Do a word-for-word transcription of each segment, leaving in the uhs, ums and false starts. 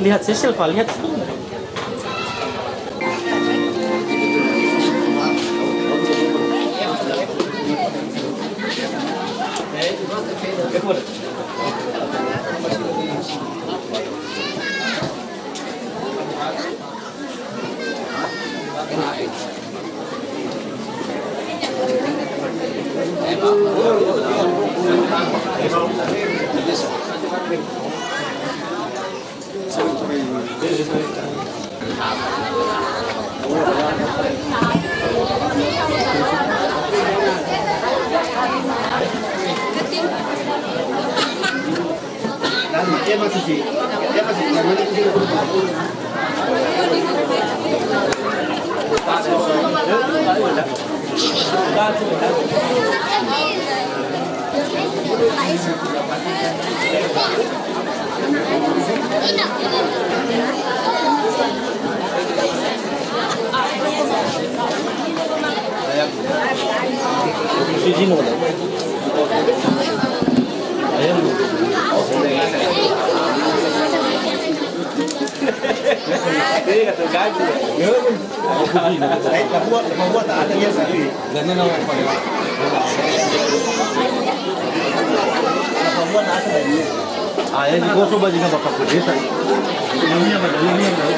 Lihat Sisil, Pak, lihat. Ah, ya, di kosong baju nggak bakal kerja, saya. Ini yang ada, ini yang ada.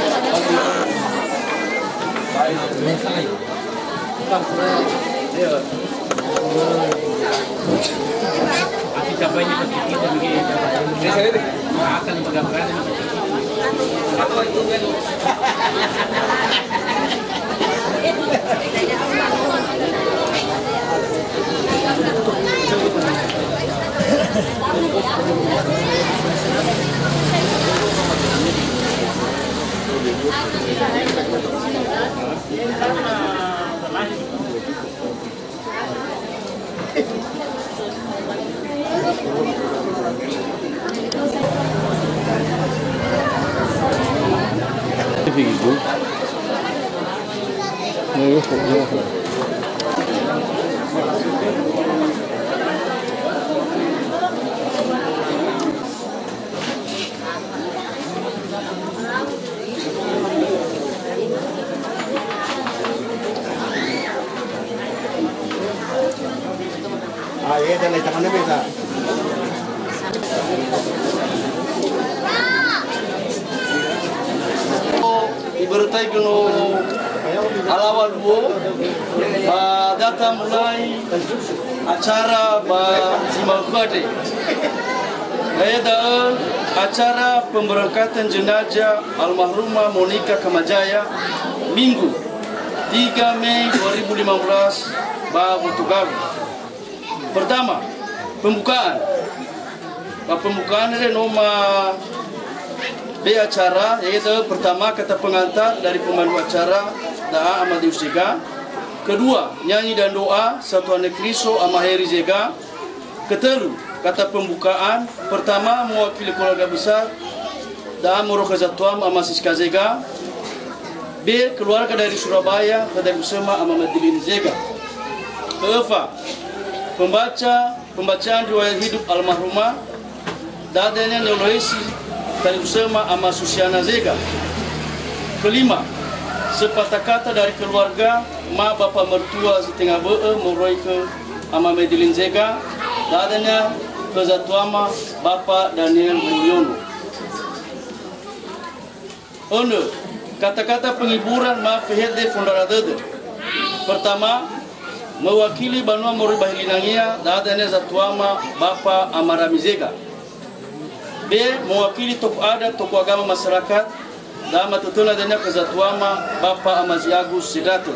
Ah, iya, dan lain tangannya beda. Ibörötaigö no alaŵa luo, ba data mulai acara ba zi ma'ökhö andre. Da'e da'ö acara pemberangkatan jenazah almarhumah Monica Kamajaya, Minggu, tiga Mei dua ribu lima belas, ba Botogawi. Pertama, pembukaan. Ba pembukaan andre no ma be acara, yaitu pertama kata pengantar dari pemandu acara, da'a Amadeus Zega. Kedua, nyanyi dan doa, Satuan Kristo, Ama Heri Zega. Ketelu, kata pembukaan, pertama mewakili keluarga besar, da'a moroi khö zatuam Ama Siska Zega. B, keluarga dari Surabaya, khö Dae Gusöma Ama Madeline Zega. Keempat, pembaca, pembacaan riwayat hidup almarhumah, da'a dania ni'oloisi Dae Gusöma Ama Susiana Zega. Kelima, sepatah kata dari keluarga, ma bapa mertua zi tenga bö'ö moroi khö Ama Madeline Zega, da'a dania khö zatuama Bapa Daniel Mulyono. Önö, kata-kata penghiburan ma fehede fondrara dödö. Pertama, mewakili banua moroi ba Helinangia, da'a dania zatuama Bapa Ama Rami Zega. B, mewakili tokoh adat, tokoh agama, masyarakat, da'a matötöna dania khö zatuama Bapa Ama Zi Agus Sidrato.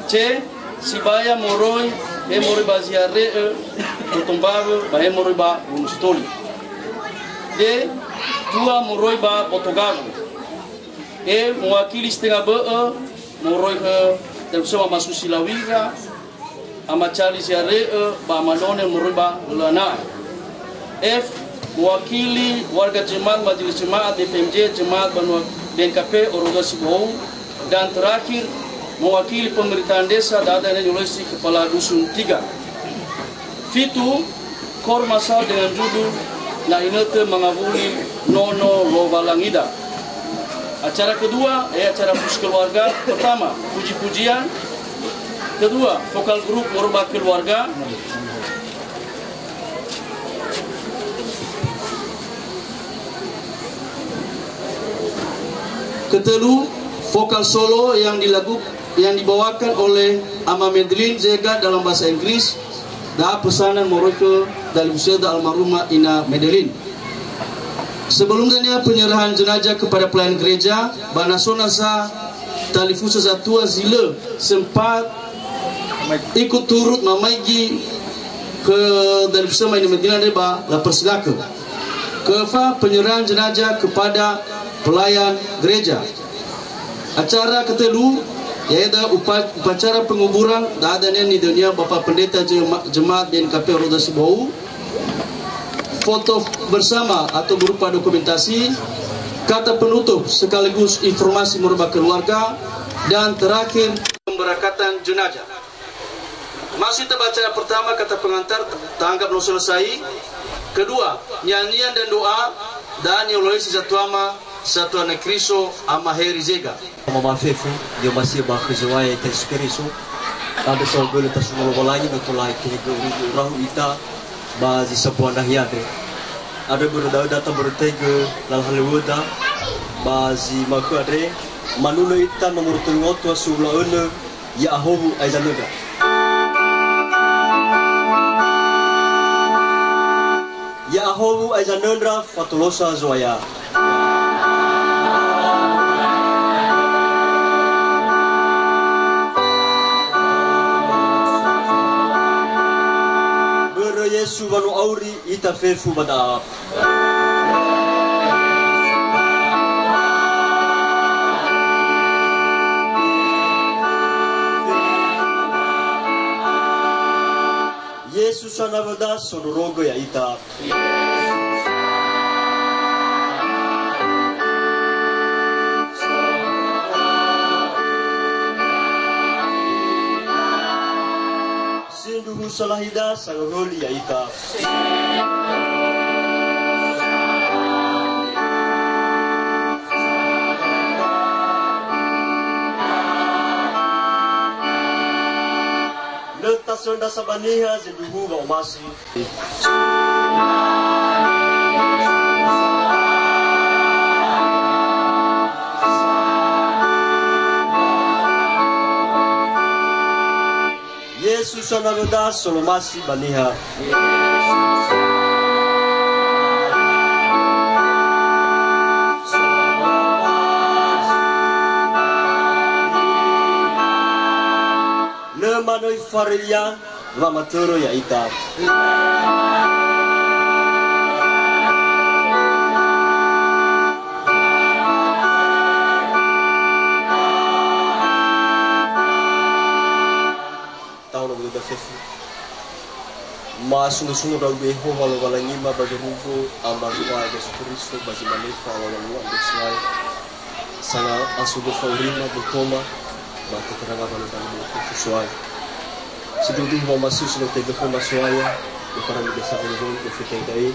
C, sibaya moroi, he moroi ba Ziare'ö, Boto Mbaŵö, ba he moroi ba Wonusitoli. D, dua moroi ba Botogawi. E, mewakili zi tenga bö'ö, moroi khö Dae Gusöma Ama Susi Lawira, Ama Cali Ziare'ö, ba Ama None moroi ba Lölö Ana'a. F, mewakili warga jemaat Majelis Jemaat B P M J Jemaat Banua B N K P Orozo Sibohou, dan terakhir mewakili pemerintahan desa, da'a dania ni'oloisi Kepala Dusun tiga. Fitu, kor masal dengan judul Na inötö mangawuli nono Lowalangida. Acara kedua, eh, acara khusus keluarga. Pertama, puji-pujian. Kedua, vokal grup moroi ba keluarga. Ketelu, vokal solo yang dilagu-, yang dibawakan oleh Ama Madeline Zega dalam bahasa Inggris, dan pesanan moroi khö dalifusöda almarhumah Ina Madeline. Sebelum dania penyerahan jenazah kepada pelayan gereja, ba na so nasa talifusö satua zi lö sempat ikut turut mamaigi khö dalifusöma Ina Madeline andre, ba lapersilakö. Keempat, penyerahan jenazah kepada pelayan gereja. Acara ketelu, yaitu upa-, upacara penguburan, da'e dania nidönia Bapak Pendeta Jema-, Jemaat B N K P Roda Sibou. Foto bersama atau berupa dokumentasi, kata penutup sekaligus informasi moroi ba keluarga, dan terakhir pemberangkatan jenazah. Masuk kita baca yang pertama, kata pengantar, tanggap no selesai. Kedua, nyanyian dan doa, dan nioloisi satuama, satuana Kristo, Ama Heri Zega. Mama fefu, ni'omasi'ö ba khö Zo'aya ita Yesu Keriso. Andrö saohagölö tasuno Lowalangi, no tola Itehegö urugu urahu ita ba zi sambua nahia andre. Andrö börö da'ö da tabörötaigö lala halöŵöda ba zi ma'ökhö andre, manunö ita nomoro tölu otu a su'ula önö, Ya'ahowu aezanõndra. Ya'ahowu aezanõndra, fatolosa Zo'aya. Börö Yesu wa no auri ita fefu ba da'a. Yesu sanawöda sondrorogö ya'ita. Sindruhu salahida sangohöli ya'ita. Lö tasöndra sa ba niha zindruhu wa'omasi. Yesu sanawöda solomasi ba niha. Lö manö ifaröi ia wamatörö ya'ita. Taono ba dödö fefu. Ma'asundru-sundru ndra'ugö Yehowa Lowalangima ba zorugo Ama Zo'aya Yesu Keriso ba zi mane fa'alalua andre So'aya. Sanga asundru fa'aurima bötoma ba teteranga ba lö-, ba lö-, fefu So'aya. Sindruhu wa'omasi si no tehegö khöma So'aya, u'otarai desa Wongi-wongi ba feteng da'e.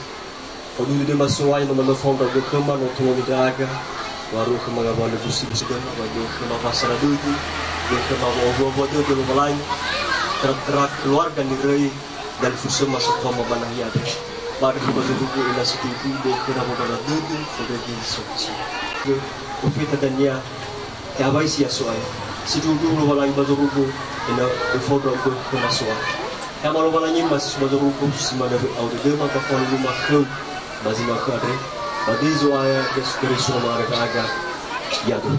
Faduhu dödöma So'aya, no manö fao ndra'ugö khöma, no toloi ndra'aga. Wa'aru'ö khöma ngawalö busi-busi dödöma, wa'aru'ö khöma wasara dödö, wa'aru'ö khöma wa'owua-wua dödö Lowalangi. Tera-tera keluarga niröi dalifusöma satuama ba nahia andre. Ba andrö khöma zorugo ina siti ibu, wa'aru'ö khöra wondrara dödö, fondrege Yesu Keriso. Profeta Dania, te'awaisi ia So'aya. Sindruhu Lowalangi ba zorugo, ena'ö öfao ndra'ugö khöma So'aya. He Ama Lowalangima si so ba zorugo, si manö wö'ao dödöma ba faluluma khöu ba zi ma'ökhö andre, ba döi Zo'aya Yesu Keriso wa'aröga'aga. Ya'aga.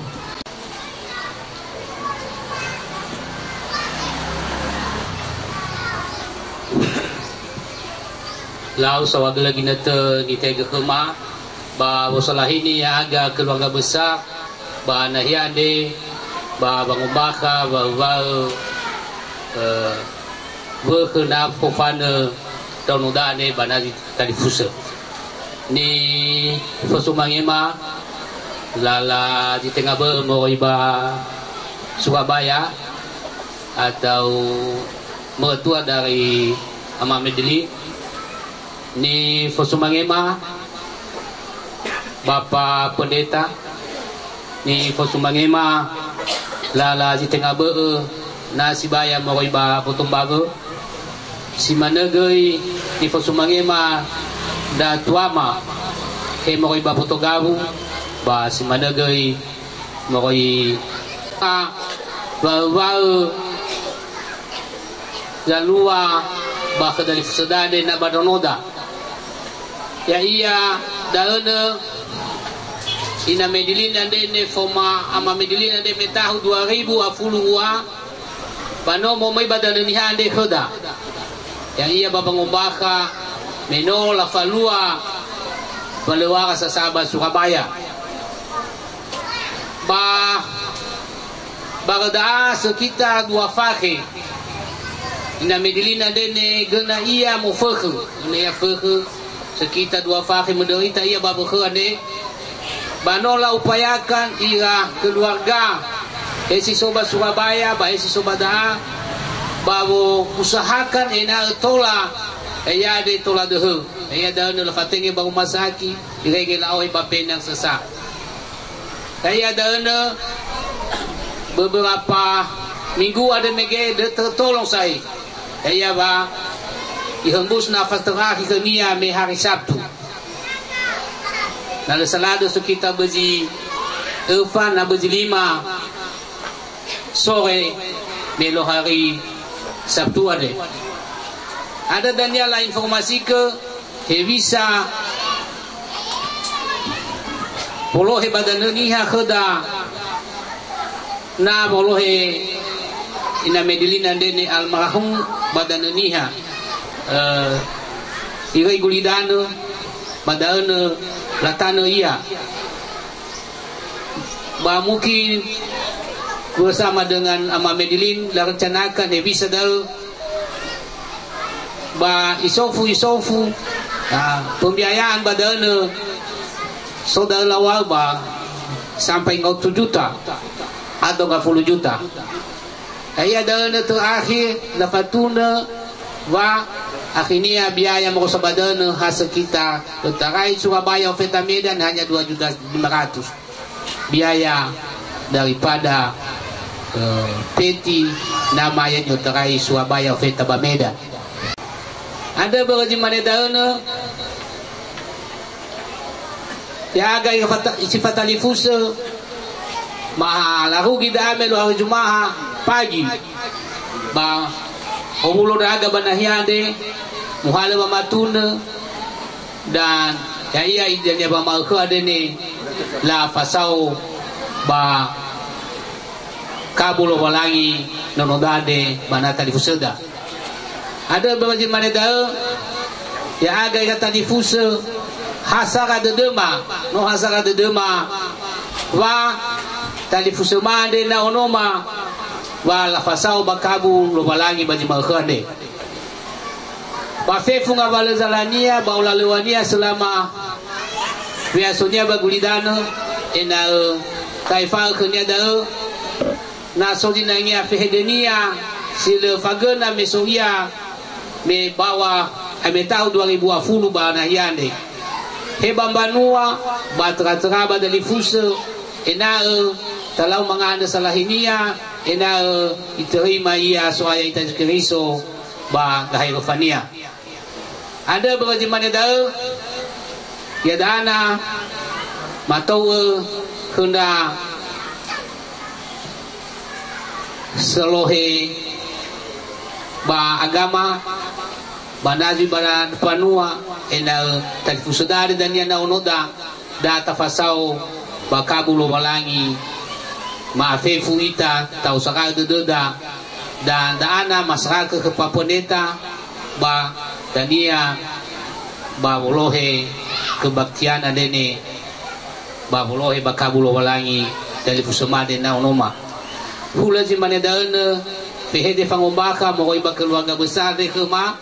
Lau saohagölö ginötö nitehegö khöma, ba wosalahini ya'aga keluarga besar, ba nahia andre, ba wangombakha, wa-, wa-, eh, wökhö na fofanö ndraono da'a andre ba na zi talifusö. Nifosumangema lala zi tenga bö'ö moroi ba Surabaya atau mertua dari Ama Medli. Nifosumangema Bapa Pendeta, nifosumangema lala zi tenga bö'ö na sibaya moroi ba boto mbawö, si manö göi nifosumangema ndra tuama he moroi ba boto gawu, ba si manö göi moroi a wa'ö-wa'ö zalua ba khö dalifusöda andre na ba ndraonoda. Ya'ia da'önö ina Medilin andre ne foma ama Medilin andre me tahu dua ribu a fulu ua, ba no momöi ba danö niha andre khöda. Ya'ia ba wangombakha me no lafalua ba lewara sasa ba Surabaya. Ba, ba röda'a sekita dua fakhe. Ina Medilin andre ne göna ia mofökhö, göna ia fökhö sekita dua fakhe, menderita ia ba wökhö andre. Ba no la'upayakan ira keluarga, he si so ba Surabaya, ba he si so ba da'a, ba wo usahakan ena'ö tola, ya'ia andre tola döhö. Ya'ia da'önö lafatenge ba rumah sakit, irege la'ohe ba Penang sasa. Ya'ia da'önö beberapa minggu andre mege dö-, tertolong sai. Ya'ia wa ihembus nafas terakhir khönia me hari Sabtu. Na lö salado sekitar bözi öfa na bözi lima sore me no hari Sabtu andre. Ada dania la'informasikö hewisa wolohe ba danö niha khöda na wolohe ina Medilin andre ne almarhum ba danö niha. Eh, iröi gulidanö ba da'önö latanö ia. Ba mungkin bersama dengan Ama Medilin larencanakan hewisa da'ö ba isofu-isofu, ah, pembiayaan ba da'önö, so da'ö lawa'ö ba sampai ngawutu juta atau ngafulu juta. Ya'ia da'önö terakhir lafatunö wa akhirnya biaya morosa ba da'önö ha sekitar, ötarai Surabaya ofeta Medan hanya dua juta lima ratus. Biaya daripada, eh, peti nama ya'ia ni'otarai Surabaya ofeta ba Medan. Andrö börö zi mane da'önö, ya'aga ifata-, si fatalifusö, ma larugi da'a me luo hari Juma'a pagi. Ba owulo ndra'aga ba nahia andre, muhalö wamatunö, dan ya'ia idania wama'ökhö andre ne lafasao ba kabu Lowalangi nonoda andre ba na talifusöda. Andrö ba zi mane da'ö, ya'aga ira talifusö, ha sara dödöma, no ha sara dödöma, wa talifusöma andre na onoma, wa lafasao ba kabu Lowalangi ba zi ma'ökhö andre. Ba fefu ngawalö zalania ba olalöwania selama we'asonia ba gulidanö, ena'ö ta'efa'ö khönia da'ö, na so zinangea fehedönia si lö fagöna me so ia me bawa, a, me tahu dua ribu a fulu ba nahia andre. He ba mbanua, ba töra-töra ba dalifusö, ena'ö talau mangandrö salahinia, ena'ö iterima ia So'aya ita Yesu Keriso ba gahaeröfania. Andrö ba zi mane da'ö, ya'ia da'ana matou'ö khö ndra solohe ba agama, ba na zui ba mbanua, ena'ö talifusöda andre dania na onoda, da tafasao ba kabu Lowalangi, ma'afefu ita, ta'osaga'ö dödöda, da da'ana masarakö khö Papa Pendeta, ba dania ba wolohe kebaktian andre ne, ba wolohe ba kabu Lowalangi, dalifusöma andre na onoma. Hulö zi mane da'önö, fehede fangombakha moroi ba keluarga besar andre khöma,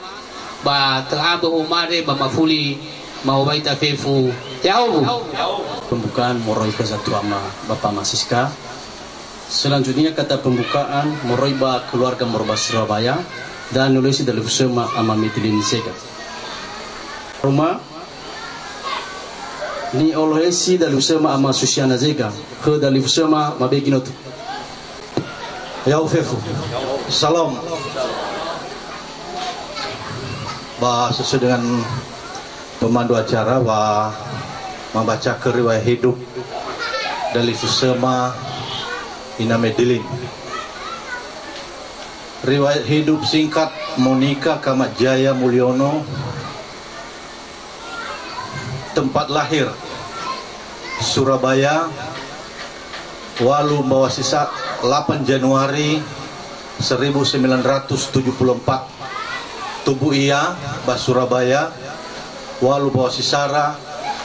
ba töra mbö homare ba mafuli ma'owaita fefu. Ya'ahowu. Pembukaan moroi khö zatuama Bapa Masiska. Selanjutnya kata pembukaan moroi ba keluarga moroi ba Surabaya, dan nulis dalifusöma Ama Medilin Siregar. Roma, ni'olohesi dalifusöma Ama Susiana Zega, khö dalifusöma mabe ginotu. Ya'o fefu. Salam. Ba sesuai dengan pemandu acara, wa mambaca riwayat hidup dalifusöma Ina Medilin. Riwayat hidup singkat, Monika Kamat Jaya Mulyono, tempat lahir Surabaya, walu mbawa sisa lapan Januari seribu sembilan ratus tujuh puluh empat. Tubu ia ba Surabaya, walu mbawa sisara,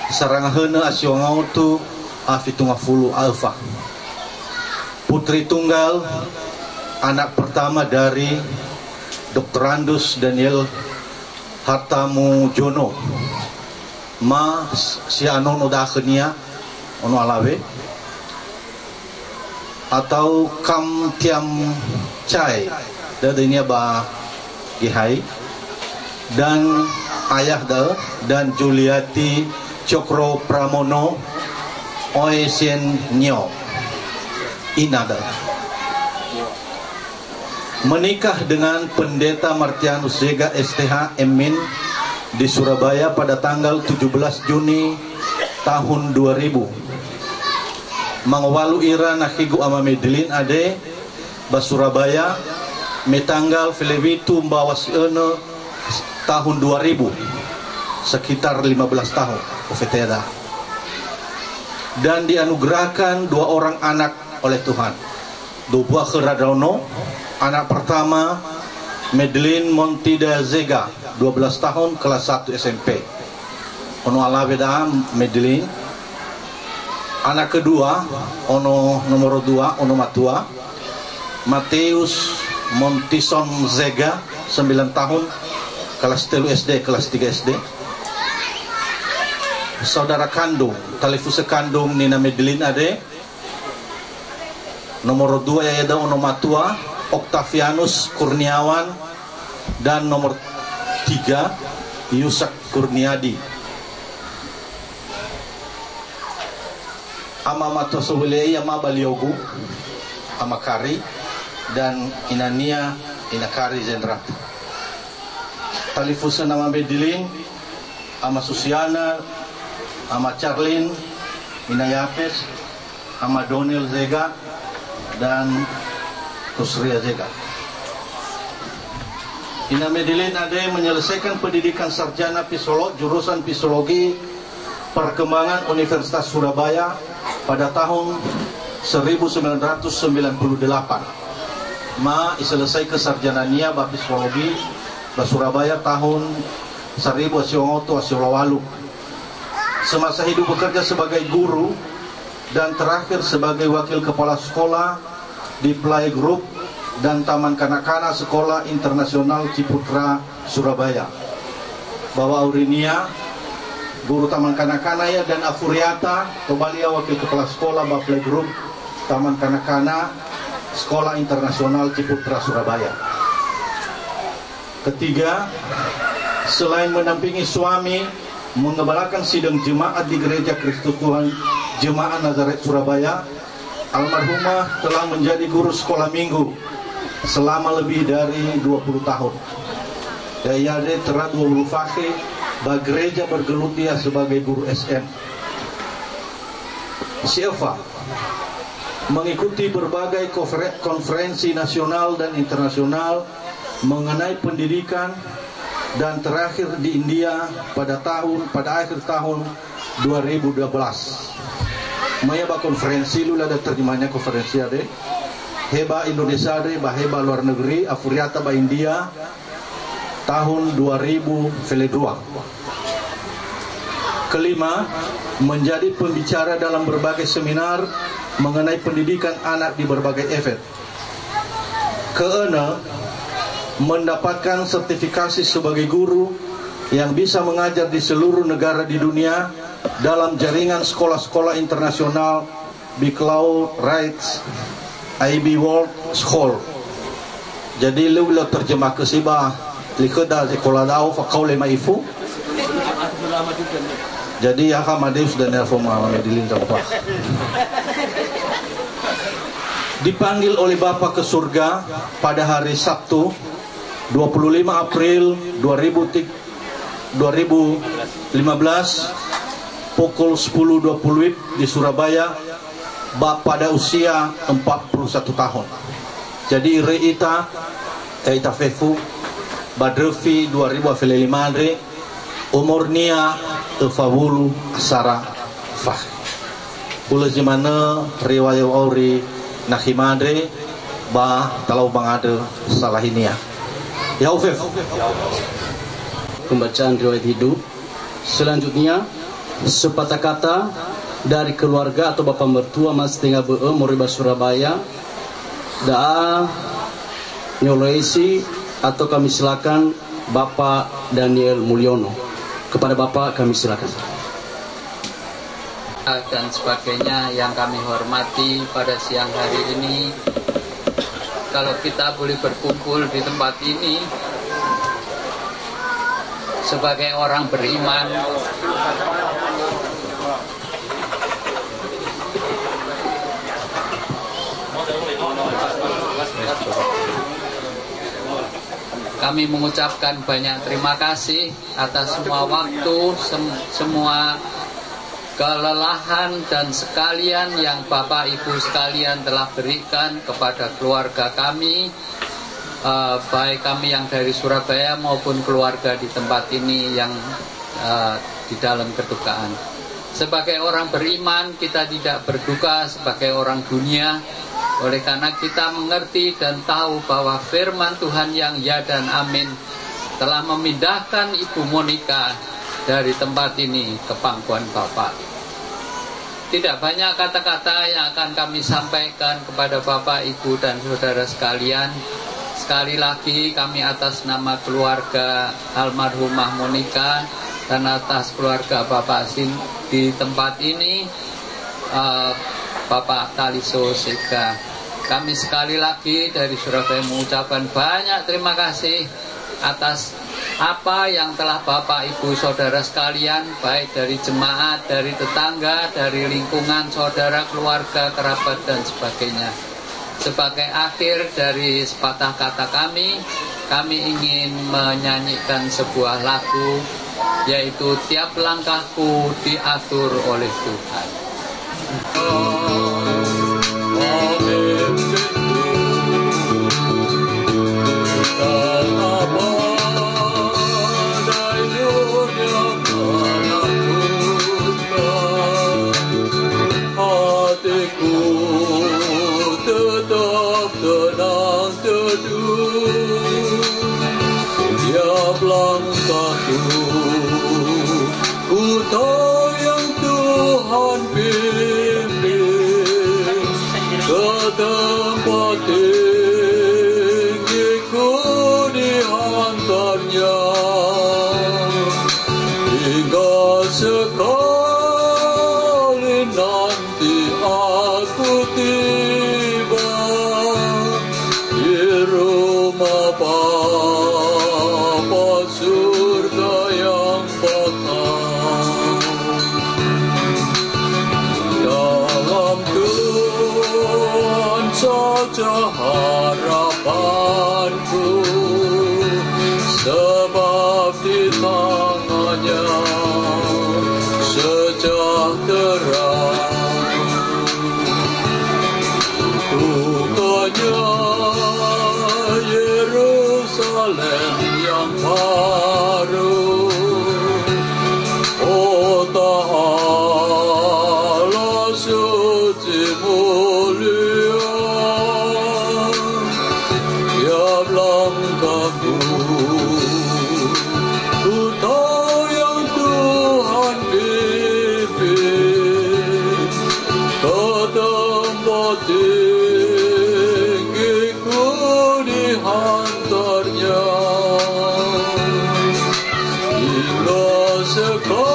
saranga hönö a siwa ngaotu a fitu ngafulu a öfa. Putri tunggal, anak pertama dari Doktorandus Daniel Hartamujono, ma s-, si anono da'ö khönia, ono alawe, atau Kam Tiam Cae, da'ö döinia ba Gehai, dan ayah da'ö, dan Juliati Cokro Pramono, oe Sien Nio, ina da'ö. Menikah dengan Pendeta Martianus Zega, S T H, M Min, di Surabaya pada tanggal tujuh belas Juni tahun dua ribu. Mangowalu ira nakhigu Ama Medilin ade ba Surabaya, me tanggal felewitu mbawa siönö tahun dua ribu, sekitar lima belas tahun, ofeteda. Dan dianugerahkan dua orang anak oleh Tuhan. Dua buah khöra ndraono, anak pertama Medlin Montida Zega, dua belas tahun, kelas satu S M P. Ono alawe da'a Medlin. Anak kedua, ono nomor dua, ono matua, Mateus Montison Zega, sembilan tahun, kelas telu S D, kelas tiga S D. Saudara kandung, talifusö kandung Nina Medlin ade. Nomor dua ya'ia da'ö ono matua, Oktavianus Kurniawan, dan nomor tiga, Yusak Kurniadi. Ama matua sowele'i ama baliogu, Ama Kari, dan inania Ina Kari Zendrat. Talifusö Ama Medlin, Ama Susiana, Ama Charlin, Ina Yafes, Ama Donel Zega, dan Kusria Zega. Ina Medlin ade menyelesaikan pendidikan sarjana psikolog jurusan psikologi perkembangan Universitas Surabaya pada tahun seribu sembilan ratus sembilan puluh delapan. Ma iselesaikan sarjanania ba psikologi ba Surabaya tahun seribu sembilan ratus delapan puluh delapan. Semasa hidup bekerja sebagai guru dan terakhir sebagai wakil kepala sekolah di Playgroup dan Taman Kanak-kanak Sekolah Internasional Ciputra, Surabaya. Ba wa'aurinia, guru Taman Kanak-kanak ia dan afuriata, tobali ia wakil kepala sekolah ba Playgroup Taman Kanak-kanak Sekolah Internasional Ciputra, Surabaya. Ketiga, selain mendampingi suami mengembalakan sidang jemaat di Gereja Kristus Tuhan Jemaat Nazaret Surabaya, almarhumah telah menjadi guru sekolah minggu selama lebih dari dua puluh tahun. Ya'ia ade töra dua wulu fakhe ba gereja bergelut ia sebagai guru S M. Siöfa, mengikuti berbagai konfere-, konferensi nasional dan internasional mengenai pendidikan dan terakhir di India pada tahun, pada akhir tahun dua ribu dua belas. Maya ba konferensi, lö lada terjemahnya konferensi ade, he ba Indonesia ade, ba he ba luar negeri, afuriata ba India, tahun dua ribu fele dua. Kelima, menjadi pembicara dalam berbagai seminar mengenai pendidikan anak di berbagai event. Keenam, mendapatkan sertifikasi sebagai guru yang bisa mengajar di seluruh negara di dunia dalam jaringan sekolah-sekolah internasional Biclau Rights I B World School. Jadi, lö u'ila terjemahkö siba likhöda sekolah da'ö fakao lö ma'ifu. Jadi, ya, Kak Made sudah nelpon Mama Medilin, tak apa. Dipanggil oleh Bapa ke surga pada hari Sabtu, dua puluh lima April dua ribu tiga, dua ribu lima belas, pukul sepuluh dua puluh WIB di Surabaya, ba pada usia empat puluh satu tahun. Jadi, ira ita, eh, ita fefu, ba ndröfi dua ribu afe lima andre, umurnia öfa wulu asara fa. Hulö zi manö riwayat auri nakhi ma'andre ba talau bangandrö salahinia. Ya'o fefu. Pembacaan riwayat hidup. Selanjutnya, sepatah kata dari keluarga atau bapa mertua Mas Tenga Bö'ö moroi ba Surabaya. Da'a nioloisi atau kami silakan Bapak Daniel Mulyono. Kepada Bapak kami silakan. Dan sebagainya yang kami hormati pada siang hari ini, kalau kita boleh berkumpul di tempat ini sebagai orang beriman, kami mengucapkan banyak terima kasih atas semua waktu, sem- semua kelelahan dan sekalian yang Bapak Ibu sekalian telah berikan kepada keluarga kami, eh, baik kami yang dari Surabaya maupun keluarga di tempat ini yang, eh, di dalam kedukaan. Sebagai orang beriman, kita tidak berduka sebagai orang dunia, oleh karena kita mengerti dan tahu bahwa firman Tuhan yang ya dan amin telah memindahkan Ibu Monica dari tempat ini ke pangkuan Bapak. Tidak banyak kata-kata yang akan kami sampaikan kepada Bapak, Ibu, dan Saudara sekalian. Sekali lagi, kami atas nama keluarga almarhumah Monica dan atas keluarga Bapak Sin di tempat ini, eh, Bapak Taliso Sega. Kami sekali lagi dari Surabaya mengucapkan banyak terima kasih atas apa yang telah Bapak, Ibu, Saudara sekalian, baik dari jemaat, dari tetangga, dari lingkungan saudara, keluarga, kerabat, dan sebagainya. Sebagai akhir dari sepatah kata kami, kami ingin menyanyikan sebuah lagu, yaitu Tiap Langkahku Diatur Oleh Tuhan. Hatiku tetap tenang teduh, tiap langkahku ku tahu yang Tuhan pimpin, ke tempat tinggi ku dihantarnya, hingga sekali nanti aku tiba di rumah Bapa surga yang bakal. Dalam Tuhan saja harapanku, sebab di tangan-Nya sejahtera. Bukannya Yerusalem yang baru, kota Allah suci mulia, tiap langkahku ku tahu yang Tuhan pimpin, ke tempat tinggi ku dihantarnya, hingga sekali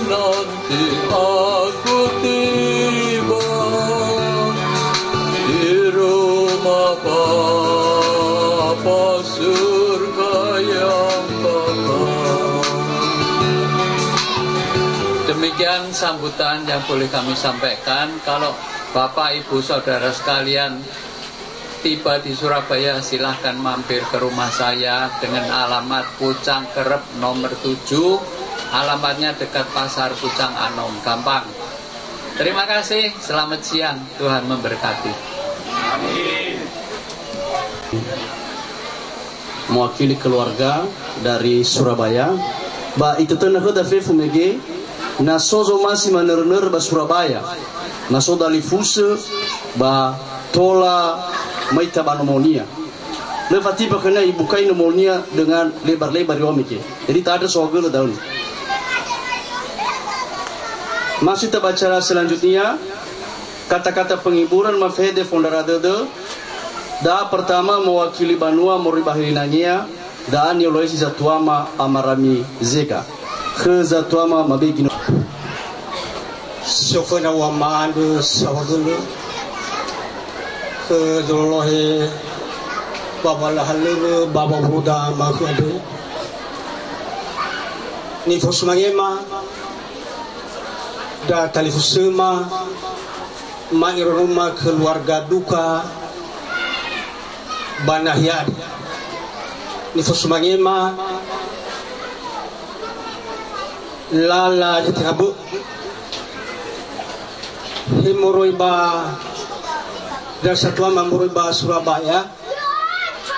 nanti aku tiba di rumah Bapa surga yang bakal. Yang sambutan yang boleh kami sampaikan, kalau Bapak, Ibu, Saudara sekalian tiba di Surabaya, silahkan mampir ke rumah saya dengan alamat Pucang Kerep nomor tujuh, alamatnya dekat Pasar Pucang Anom, gampang. Terima kasih, selamat siang, Tuhan memberkati. Amin. Mewakili keluarga dari Surabaya. Ba itötönö khöda fefu mege, na so zomasi manörö-nörö ba Surabaya, na so dalifusö, ba tola möi ita ba nomonia. Lö fatipa khönia ibukai nomonia dengan lebar-lebar, iŵa'ö mege. Jadi, ta'andrö saohagölö da'ö. Masuk ita ba acara selanjutnya, kata-kata penghiburan mafehede fondrara dödö. Da'a pertama mewakili banua moroi ba Helinangea, da'a ni'oloisi Zatuama Amarami Zega. Khö Zatuama mabegi no. Si oföna u'ama'andrö saohagölö khö zololohe ba walahalölö ba wawuruda ma'ökhö andrö. Nifosumangema, da talifusöma, ma ironoma keluarga duka ba nahia andre. Nifosumangema lala zi tenga bö'ö. He moroi ba Dar Satuama moroi ba Surabaya.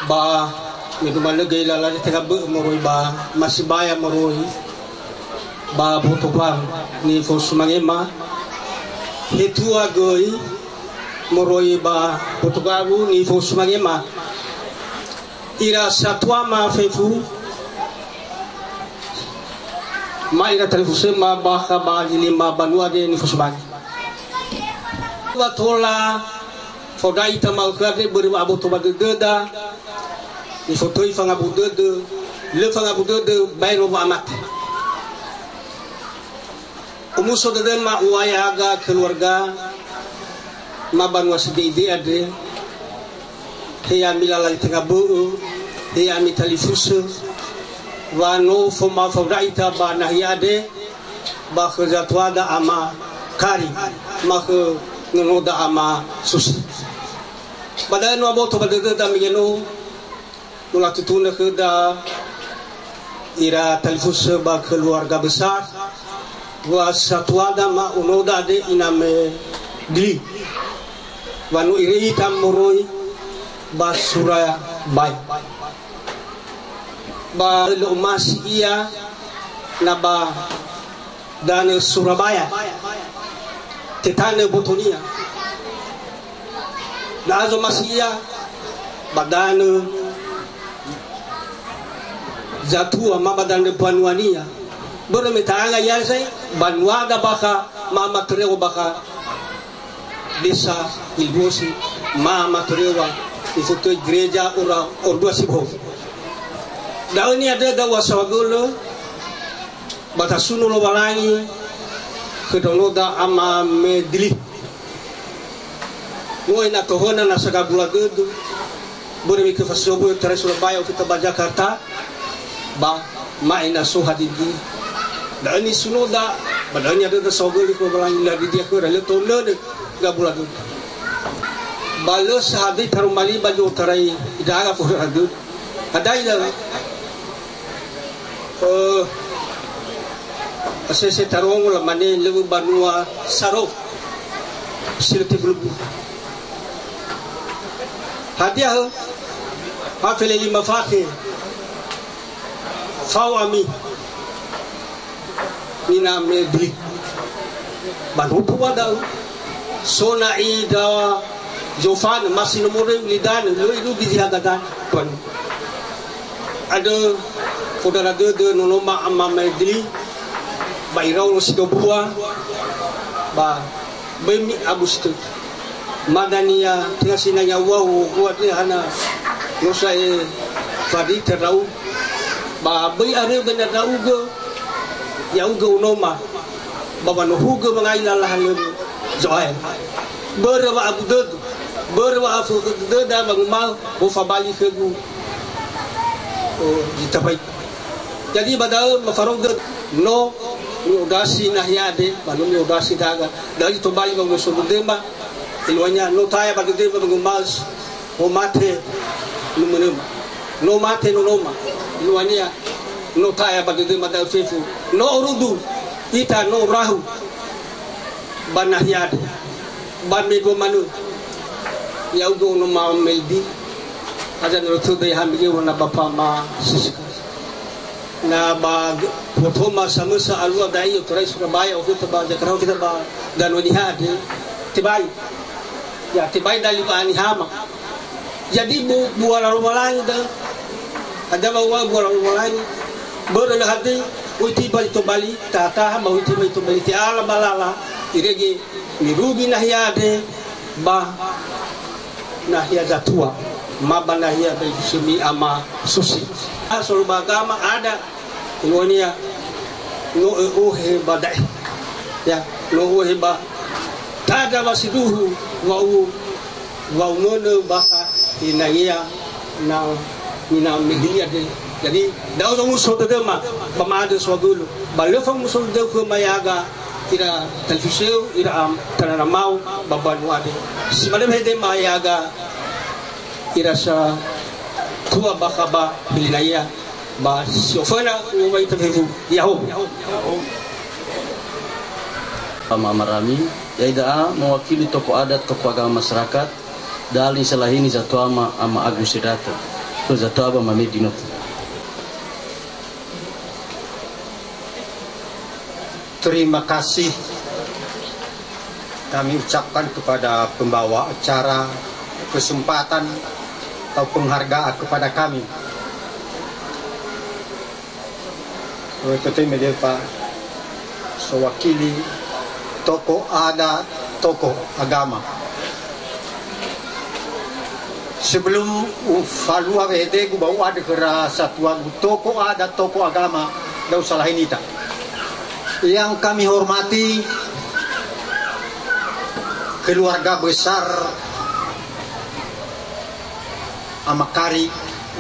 Ba me dumalö göi lala zi tenga bö'ö moroi ba Masibaya moroi ba Boto Baru nifosumangema. Hetua göi moroi ba Boto Baru nifosumangema. Ira satuama fefu, ma ira talifusöma bakha ba zi lima banua de nifosumange. Wa tola fondrai ita ma'ökhö andre börö wa'aboto ba dödöda, nifotöi fangabu dödö, lö fangabu dödö, baero wa'amate. Omuso dödöma uŵa'ö haga keluarga ma banua sibe'e andre, he ya'ami lala zi tenga bö'ö, he ya'ami talifusö, wa no foma fondrai ita ba nahia andre, ba khö zatuada Ama Kari, ma khö nonoda Ama Susi. Ba da'ö no aboto ba dödöda mege no, no latutunö khöda ira talifusö ba keluarga besar, wa satuada ma onoda andre Ina Medli, wa no iröi ita moroi ba Surabaya. Ba lö omasi ia na ba danö Surabaya, tetanö botonia. Da'a zomasi ia ba danö zatua ma ba danö banuania. Börö me ta'anga ia zai banuada bakha ma Matörewa bakha desa Ilbosi ma Matörewa, ifotöi gereja ora ordua sibohou. Da'ö niha döda wa saohagölö, ba tasuno Lowalangi khö ndraonoda Ama Medli. Mo'e na tohöna na sagabula dödö, börö me khö fasiobu otarai Surabaya, ofita ba Jakarta, ba ma'e na so hadidi. Da'ö nisunoda, ba da'ö niha döda saohagölö khö Lowalangi, la didia khöra, lö tohönö gabula dödö. Ba lö sahadöi taroma li ba zotarai idaga fondrara dödö. Hadia ira, eh, asese tarongo lamane lö banua Saro, si lö tebulö-bulö. Hadia hö? Ha felelima fakhe. Fao ami. Ina Medli. Ba no tua da'ö. So na'i ndra zofanö, ma si no moroi ulidanö, lö irugi zi haga danö. Tuan. Andrö fondrara dödö nonoma Ama Medli, ba iraono si dobua, ba böi mi'abu si tödö. Ma dania tenga sinanga uwau, uwau hana no sa'e fadita ndra'u. Ba böi aröu bena ndra'ugö, ya'ugö unoma, ba wanohugö wangai lala halömö Zo'aya. Börö wa'abu dödö, börö wa'afökhö dödöda wanguma'ö, ofabali khögu, o, zi tambai. Jadi ba da'ö mafarou dödö. No mi'ondrasi nahia andre, ba no mi'ondrasi ndra'aga. Da'ö zi tobali wa'omuso dödöma, eluahania no taya ba dödöma wanguma'ö, "O mate, numönöma." No mate nonoma, eluahania no taya ba dödöma da'ö fefu. No orudu ita, no rahu ba nahia andre, ba mendrua manö. Ya'ugö ono ma Meldi, hadia no tödö ya'ami göi na ba fama sisi. Na ba g-, fotoma samösa alua da'i, otorai Surabaya, ofeta ba Jakarta, ofeta ba Danö Niha andre, tebai. Ya, tebai dali ba nihama. Jadi, bu-, buala Lowalangi da. Ada ba ua buala Lowalangi. Börö lö hadöi, oi tiba zi tobali, taha-taha ba oi tiba zi tobali, te'ala ba lala, irege mirugi nahia andre ba nahia zatua, ma ba nahia ba Ibu Semi Ama Susi. Asolo ba agama ada, eluahania no ö'ohe ba da'e. Ya, no ö'ohe ba tada wa siduhu wa'u-, wa'umönö bakha inangia na mina media de. Jadi, da'ö zomuso dödöma ba ma'andrö soagölö. Ba lö famuso dödöu khöma ya'aga ira talifusöu, ira am-, tananamau ba banua andre. Si manö hedema ya'aga ira satua bakha ba Hilinaya, ba si oföna u'owai tafefu. Ya'ahowu. Ama Amarami, ya'ia da'a mewakili tokoh adat, tokoh agama masyarakat, dali salahini Zatuama Ama Agus Sidrata, khö Zatuaba Mamedi Noto. Terima kasih kami ucapkan kepada pembawa acara kesempatan atau penghargaan kepada kami. Eh, tetei media Pak, sewakili tokoh adat, tokoh agama. Sebelum ufalua wehedegu ba u'andrö khöra satuagu tokoh adat, tokoh agama, da'ö salahini ita. Yang kami hormati keluarga besar Ama Kari,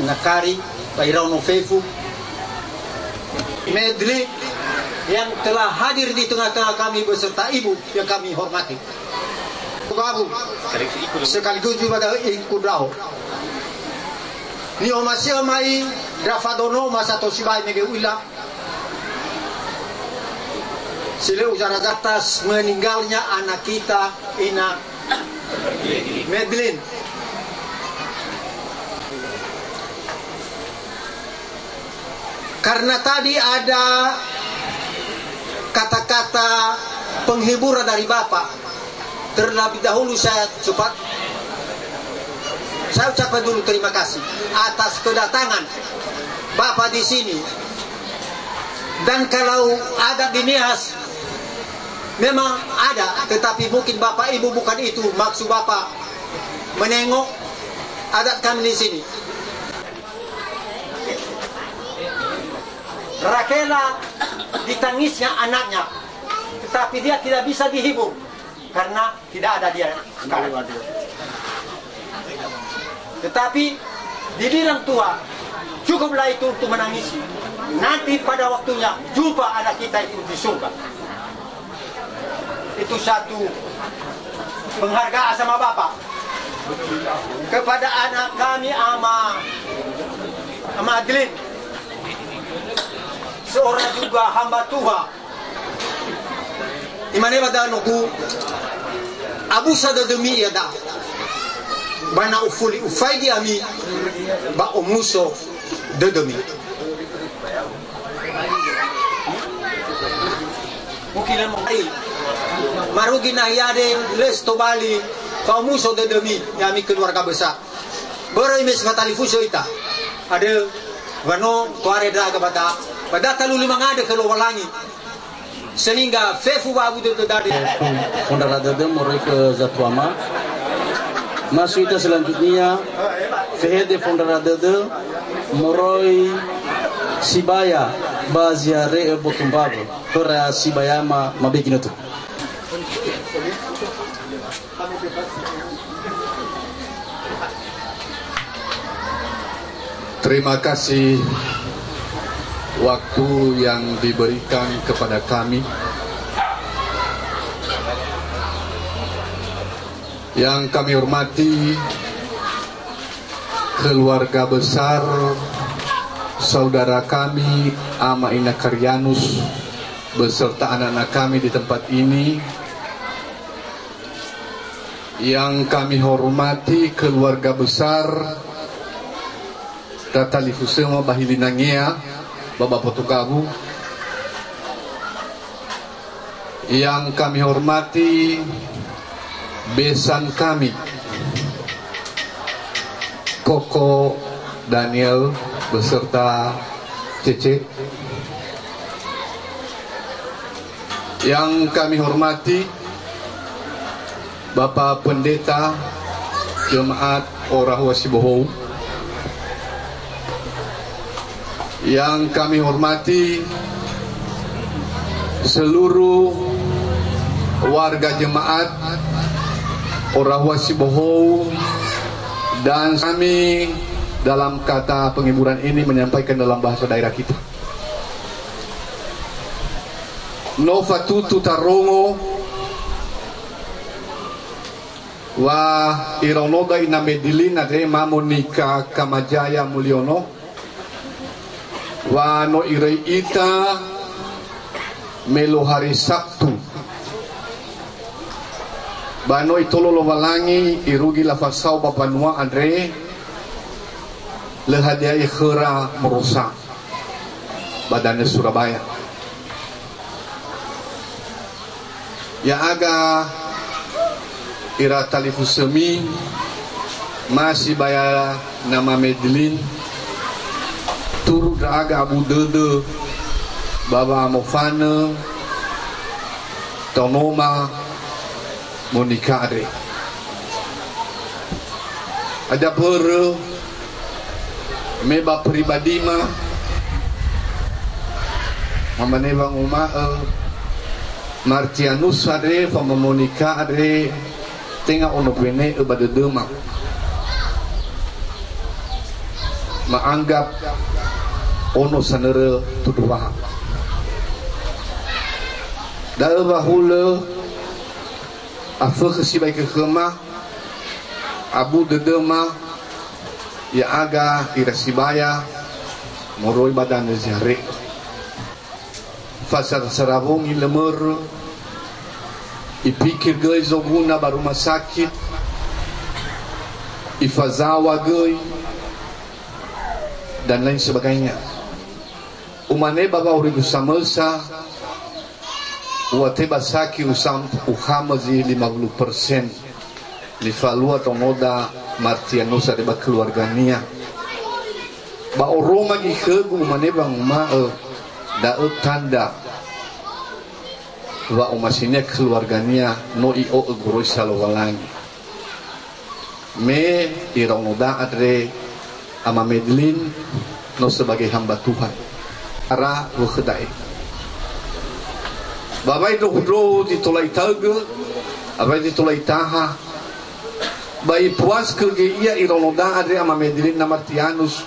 Ina Kari, ba iraono fefu. Medli yang telah hadir di tengah-tengah kami beserta ibu yang kami hormati. Babu, sekaligus juga dari ikut lau. Ni'omasi'ö mai ndra fadono ma sato sibai mege u'ila. Si lö u'ila atas meninggalnya anak kita, Ina Medlin. Karena tadi ada kata-kata penghiburan dari Bapak, terlebih dahulu saya cepat, saya ucapkan dulu terima kasih atas kedatangan Bapak di sini. Dan kalau ada di Nias, memang ada, tetapi mungkin Bapak Ibu bukan itu maksud Bapak menengok adat kami di sini. Rakela ditangisnya anaknya, tetapi dia tidak bisa dihibur karena tidak ada dia sekarang. Tetapi dibilang Tuhan, cukuplah itu untuk menangisi. Nanti pada waktunya jumpa anak kita itu di surga. Itu satu penghargaan sama Bapak kepada anak kami, Ama, Ama Adlin, seorang juga hamba Tuhan. Imane ba da'ö nogu, abusa dödömi iada'a. Ba na ufuli ufaigi ami, ba omuso dödömi. Marugi nahia andre, lö si tobali, fa'omuso dödömi, ya'ami keluarga besar. Börö me si fatalifusö ita. Andrö, wa no to'are ndra'aga ba da'a. Ba da'a talu lö mangandrö khö Lowalangi. Sehingga fefu wa'abu dödö dade. Fondrara dödö moroi khö zatuama. Masuk ita selanjutnya, fehede fondrara dödö moroi sibaya ba ziare'ö boto mbaŵö. Khöra sibayama mabegi nötö. Terima kasih, Waktu yang diberikan kepada kami. Yang kami hormati keluarga besar saudara kami, Ama Ina Karianus, beserta anak-anak kami di tempat ini. Yang kami hormati keluarga besar Tatalifusöma ba Hilinangea, ba Bapoto Gawu. Yang kami hormati besan kami, Koko Daniel beserta Cece. Yang kami hormati Bapak Pendeta Jemaat Orahua Sibohou. Yang kami hormati seluruh warga jemaat Orahua Sibohou dan kami dalam kata penghiburan ini menyampaikan dalam bahasa daerah kita. No fatutu tarongo wa iraonoda Ina Medilin andre ma Monika Kamajaya Mulyono, wa no iröi ita melo hari Sabtu. Ba no itolo Lowalangi irugi lafasao ba mbanua andre, lö hadia khöra morosa ba danö Surabaya. Ya'aga ira talifusömi, ma sibai Nama Medilin, turu ndra'aga abu dödö ba wa'amofanö taonoma Monika andre. Hadia mbörö, me ba pribadima, mamane wanguma'ö, Martianus andre, fama Monika andre, tenga ono wene'ö ba dödöma. Ma'anggap ono sanörö tunduha. Da'ö wa hulö afökhö sibai khöma, abu dödöma, ya'aga ira sibaya moroi ba danö Zihare'ö. Fasara-sara wongi lö mörö, ipikir göi zoguna ba rumah sakit, ifazaŵa göi, dan lain sebagainya. Umane ba wa'aurigu samösa, u'ate'e ba sakit usam-, ukhamö zi lima puluh persen. Nifalua taonoda Martianus andre ba keluargania. Ba oroma göi khögu umane wanguma'ö, da'ö tanda wa'omasinia keluargania no i'o'ö goroisa Lowalangi. Me iraonoda andre Ama Medilin no sebagai hamba Tuhan. Ara wökhö da'e. Ba wai ndrohu-ndrohu zi tola itaögö, awai zi tola itaha, ba ipuaskö göi ia iraonoda andre Ama Medilin na Martianus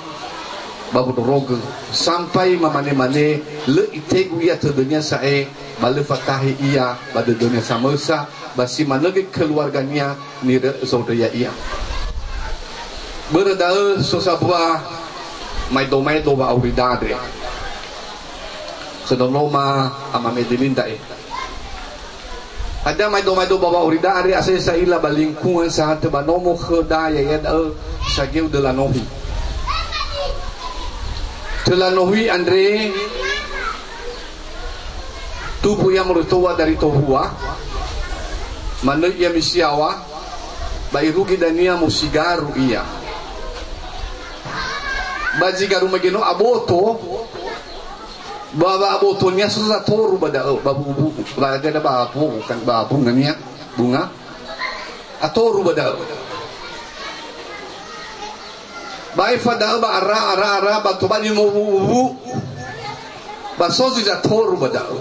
ba wondrorogö. Sampai mamane-mane, lö itegu ia tödönia sa'ae, ba lö fatahe ia ba dödönia samösa, ba si manö göi keluargania nirö-, zondröi ya'ia. Börö da'ö so sambua maedo-maedo wa'aurida andre. Khö nonoma Ama Medilin da'e. Hadia maedo-maedo ba wa'aurida andre, asai sa'ila ba lingkungan sahatö ba nomo khöda, ya'ia da'ö sageu Dölanohi. Dölanohi andre, tumbu ia moroi tohua dari tohua, manö ia misi yaŵa, ba irugi dania musigaru ia. Ba zi garu mege no aboto, ba wa'abotonia so satoru ba da'ö, ba bu'u-bu'u, ba ada ba abu, kan ba bunga nia, bunga. Atoru ba da'ö. Ba aefa da'ö ba ara, ara, ara, ba tobali mowuwu. Ba so zi zatoru ba da'ö.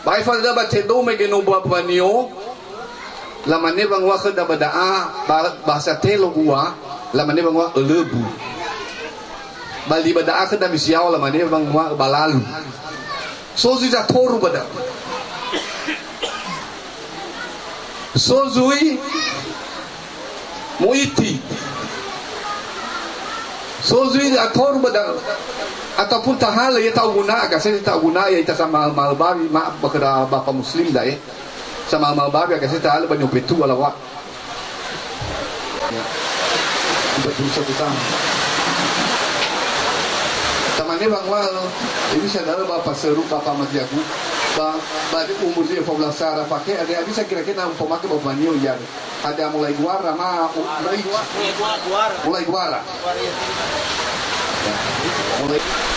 Ba aefa da'ö ba tedou mege no mbua-mbuanio, lamane wangua khöda ba da'a, ba, bahasa telo ua, lamane wangua ölöbu. Ba li ba da'a khö Damisi Yawa lamane wanguma'ö ba lalu. So zui zatoru ba da'ö. So zui mu'iti. So zui zatoru ba da'ö. Ataupun tahalö ya ta'uguna, agasete ta'uguna ya ita sama malbawi, ma ba khöra bapa muslim da'e. Sama malbawi, agasete tahalö ba niupetu alawa. Ya. Empat puluh satu tahun. Tamane bangwa, ini saudara Bapak Seru, Bapak Matiagu, ba, ba di umur dia empat belas tahun, pakai ada bisa kira-kira umpama ke Bapak Nio, ya. Ada mulai guara, ma, u-, mulai, mulai guara. Mulai guara.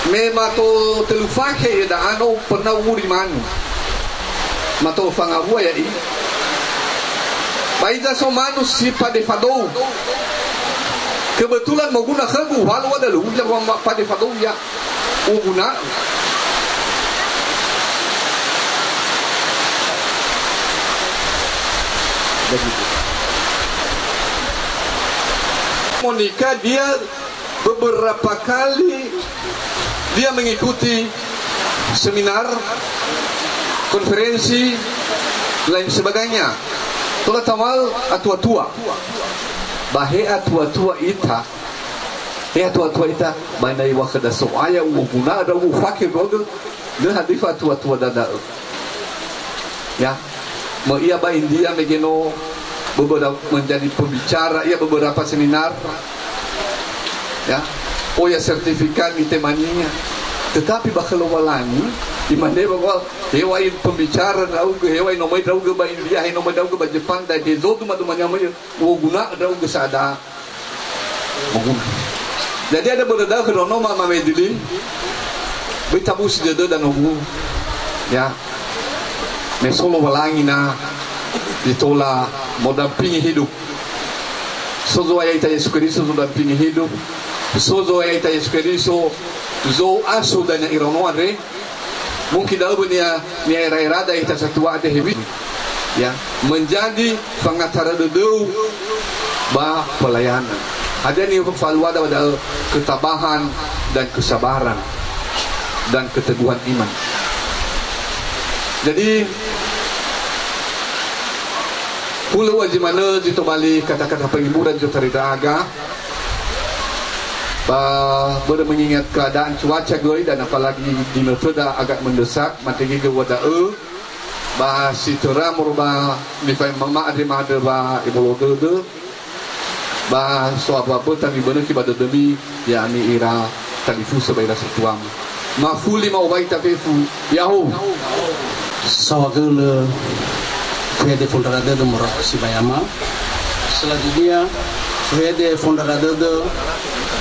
Me mato tölu fakhe ia da'a no pernah umuri manu. Mato fangawua ya'i. Ba hiza so manu si pade fadou. Kebetulan moguna khögu, uhalu wa dalu, ujar wa pade fadou ya. Uguna. Begitu. Monika dia beberapa kali dia mengikuti seminar, konferensi, lain sebagainya. Tola tawal atua-tua. Ba he atua-tua ita, he atua-tua ita, ba na iŵa'ö khöda So'aya, uguna'ö ndra'ugö, ufake ndra'ugö, lö hadifa atua-tua da'ö. Ya. Möi ia ba India mege no beberapa menjadi pembicara, ia beberapa seminar. Ya. Oh ya, sertifikat mitemania. Tetapi ba khö Lowalangi, imane bahwa heŵa'ae pembicara ndra'ugö, heŵa'ae no möi ndra'ugö ba India, he no möi ndra'ugö ba Jepang, da'e he zodu madumania möi, uguna'ö ndra'ugö sa'ada. Moguna. Jadi ada börö da'ö khö ndraono ma-, mamedili. Böi tabusi dödöda nogu. Ya. Me so Lowalangi na di tola modampingi hidup. So Zo'aya ita Yesu Keriso zodampingi hidup. So Zo'aya ita Yesu Keriso zo'aso dania iraono andre. Mungkin da'ö böi nia-, ni'era-erada ita satua andre hewi. Ya, menjadi fangatara dödöu ba pelayanan. Hadia nifaluada ba da'ö ketabahan dan kesabaran dan keteguhan iman. Jadi, hulö ua zi manö zi tobali kata-kata penghiburan zi tarida aga. Ba börö mengingat keadaan cuaca göi dan apalagi ginötöda agak mendesak, mantege göi ua da'ö, ba si töra moroi ba nifa'ema andre ma'andrö ba ebolo dödö, ba so aböböta mibönökhi ba dödömi, ya'ami ira talifusö ba ira satuama. Mafuli ma'owaita fefu, ya'ahowu. Saohagölö fehede fondrara dödö moroi sibayama. Selanjutnya, fehede fondrara dödö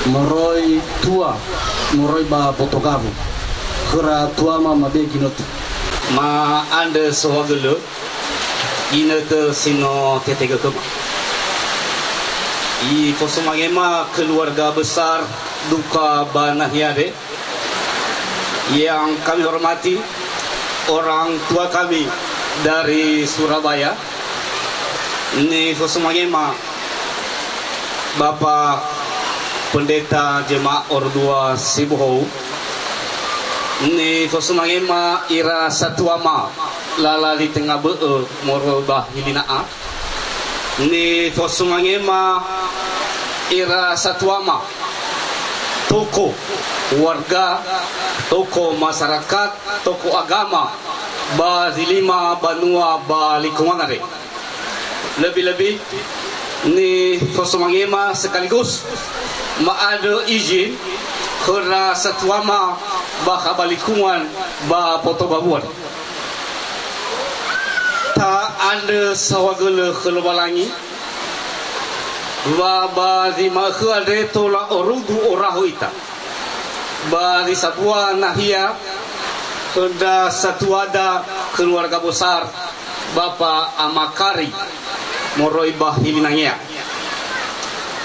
moroi tua, moroi ba boto gawu. Khöra tuama mabe ginötö. Ma'andrö saohagölö ginötö si no tetegö khöma. Ifosumangema keluarga besar duka ba nahia andre. Yang kami hormati orang tua kami dari Surabaya, nifosumangema Bapak Pendeta Jemaah Ordua Sibohou, nifosumangema ira satuama lala li tenga bö'ö moroi ba Hilina'a, nifosumangema ira satuama tokoh warga, tokoh masyarakat, tokoh agama ba zi lima banua ba lingkungan andre. Lebih-lebih nifosumangema sekaligus ma'andrö izin khöra satuama bakha ba lingkungan ba boto gawu andre. Ta'andrö saohagölö khö Lowalangi, wa ba zi ma'ökhö andre tola orudu oraho ita. Ba zi sambua nahia, khö ndra satuada keluarga besar Bapa Amakari moroi ba Hilinangea.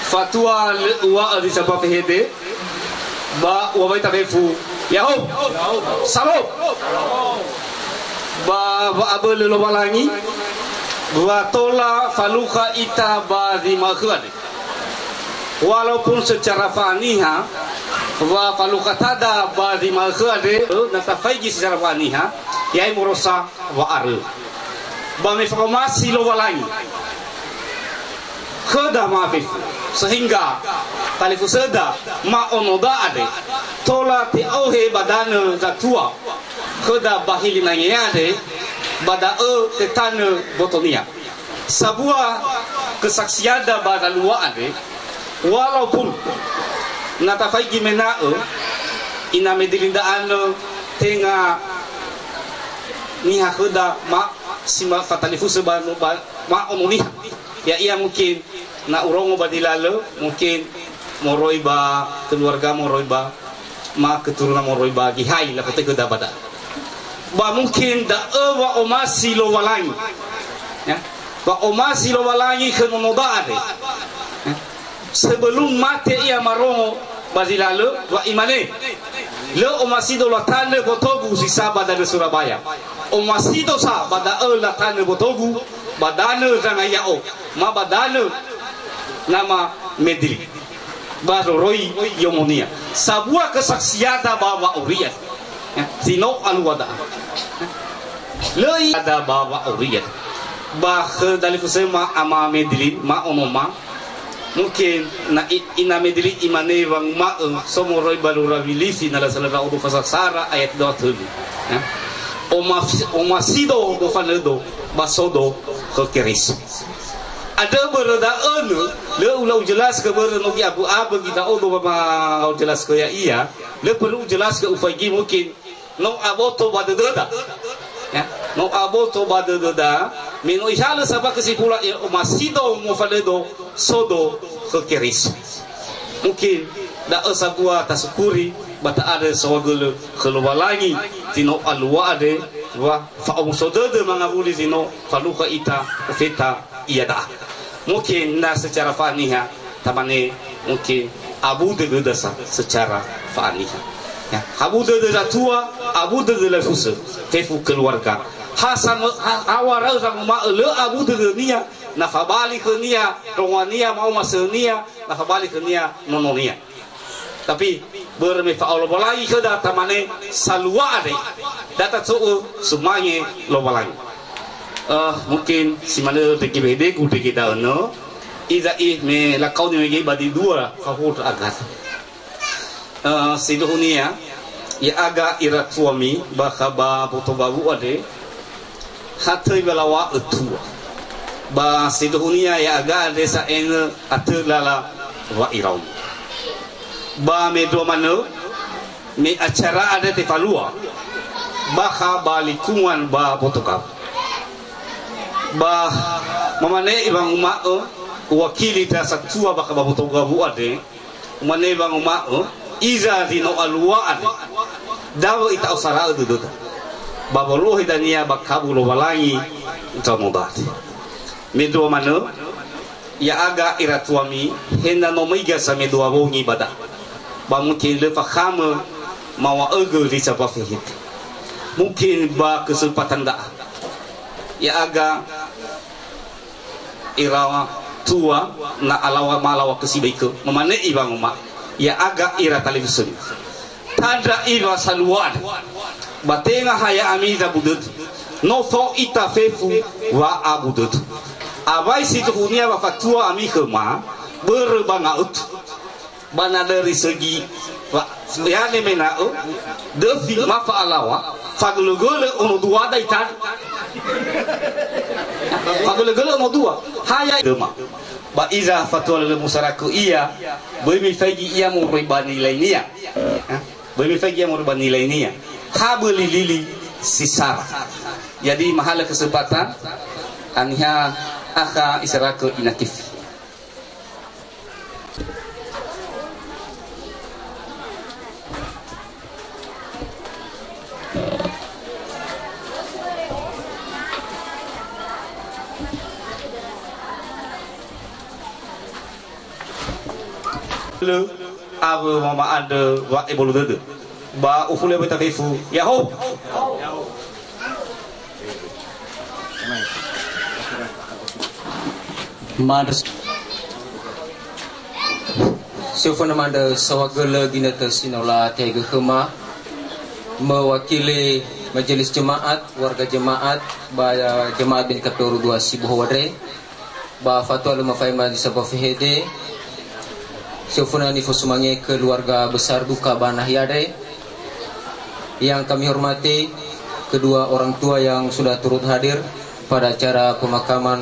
Fatua lö uŵa'ö zi sambua fehede, ba uŵa'ö ita fefu, ya'ahowu. Salom. Ba wa'abölö Lowalangi, wa tola falukha ita ba zi ma'ökhö andre. Walaupun secara fa'aniha, Wa falukhatada ba zi ma'ökhö andre, na tafaigi secara wa'aniha, ya'e morosa wa'arö. Ba me fa'omasi Lowalangi khöda ma'afefu, sehingga talifusöda ma'onoda andre tola te'ohe ba danö zatua khöda ba hili nangea andre, ba da'ö tetanö botonia. Sabua kesaksiada ba zalua andre, walaupun na tafaigi mena'ö ina Medili ndra'anö tenga niha khöda ma-, si ma-, fatalifusö ba, ba ma'ono niha. Ya'ia mungkin na urongo ba dilalö, mungkin moroi ba keluarga, moroi ba ma keturunan, moroi ba gihai lafotöi khöda ba da'ö. Ba mungkin da'ö wa'omasi Lowalangi. Ya. Wa'omasi Lowalangi khö nonoda andre. Ya. Sebelum mate ia marongo ba zi lalö, wa imane, "Lö omasido latanö botogu si sa ba danö Surabaya. Omasido sa ba da'ö latanö botogu, ba danö zangai ya'o, ma ba danö nama Medili." Ba roroi yomonia. Sabua kesaksiada ba wa'auri'ö. Ya, si no alua da'a. Lö i ada ba wa'auri'ö. Ba khö dalifusöma ama Medili, ma onoma. Mungkin na i-, ina Medili imane wanguma'ö, so moroi ba lura Wilifi na lasala ndra'odo fasasara ayat dua tölu. Ya. Omaf-, omasido mofanödo, ba sodo khö Keriso. Andrö börö da'ö nö, lö ulau jelaskö börö no gi'abö'abö gita'odo ba ma-, jelaskö ya'ia, lö perlu jelaskö ufaigi mungkin no aboto ba dödöda. Ya, no aboto ba dödöda, me no ihalö saba kesimpulan, ya, omasido mofanödo sodo khö Keriso. Mungkin da'ö sabua tasukuri ba ta'andrö saohagölö khö Lowalangi zi no alua andre, wa fa'omuso dödö mangawuli zi no falukha ita ofeta iada'a. Mungkin na secara fa'aniha, tamane mungkin abu dödöda sa secara fa'aniha. Ya, abu dödö zatua, abu dödö lafusö, fefu keluarga. Ha samö-, ha, ha wara'ö sanguma'ö lö abu dödönia, na fabali khönia, rongoania, ma'omasönia, na fabali khönia, nononia. Tapi börö me fa'aola Lowalangi khöda tamane salua andre, da taso'ö sumange Lowalangi. Eh, mungkin si manö dege behedegu dege da'ö nö, iza'i me lakaoni mege ba di dua fahur agata. Eh, siduhunia, ya'aga ira tuami bakha ba boto gawu'ö andre, ha töi wa lawa'ö tua. Ba siduhunia ya'aga andre sa'enö atö lala wa iraomi. Ba mendrua manö, me acara andre tefalua, bakha ba likungan ba boto gawu. Ba mamane wanguma'ö, uwakili ndra satua bakha ba boto gawu andre, Umane wanguma'ö, iza zi no alua andre, dawö ita'osara'ö dödöda. Ba wolohe dania ba kabu Lowalangi ndraono date. Mendrua manö, ya'aga ira tuami, hena no möiga samendrua wongi ba da. Ba mungkin lö fakhamö mawa'ögö zi saba fehete. Mungkin ba kesempatan da'a. Ya'aga ira tua na alawa malawa kesibaikö, mamane iwangoma, ya'aga ira talifusömi. Tandra iwa saluan, ba tenga ha ya'ami zabu dödö. No fao ita fefu wa'abu dödö. Awai siduhunia wa fatua ami khöma, börö ba nga'ötö. Ba na lö risögi, wa, ya nemena'ö, döfi ma fa'alawa, fagölögölö ono dua da itan. Fagölögölö ono dua. Ha ya döma. Ba iza fatua lö musarakö ia, böi mifaigi ia moroi ba nilainia. Ha? Böi mifaigi ia moroi ba nilainia. Ha böli lili si sara. Jadi mahalö kesempatan, haniha akha isarakö inaktif. Lö, awö wama'andrö wa'ebolo dödö. Ba ufuli awöta fefu, ya'ahowu. Ma'andrö. Soföna mandrö saohagölö ginötö si no latehegö khöma, mewakili Majelis Jemaat, warga jemaat, ba jemaat B N K P Oru Dua Sibohou andre, ba fatua lö mafaima di saba fehede, soföna nifosumange keluarga besar duka ba nahia andre, yang kami hormati kedua orang tua yang sudah turut hadir pada acara pemakaman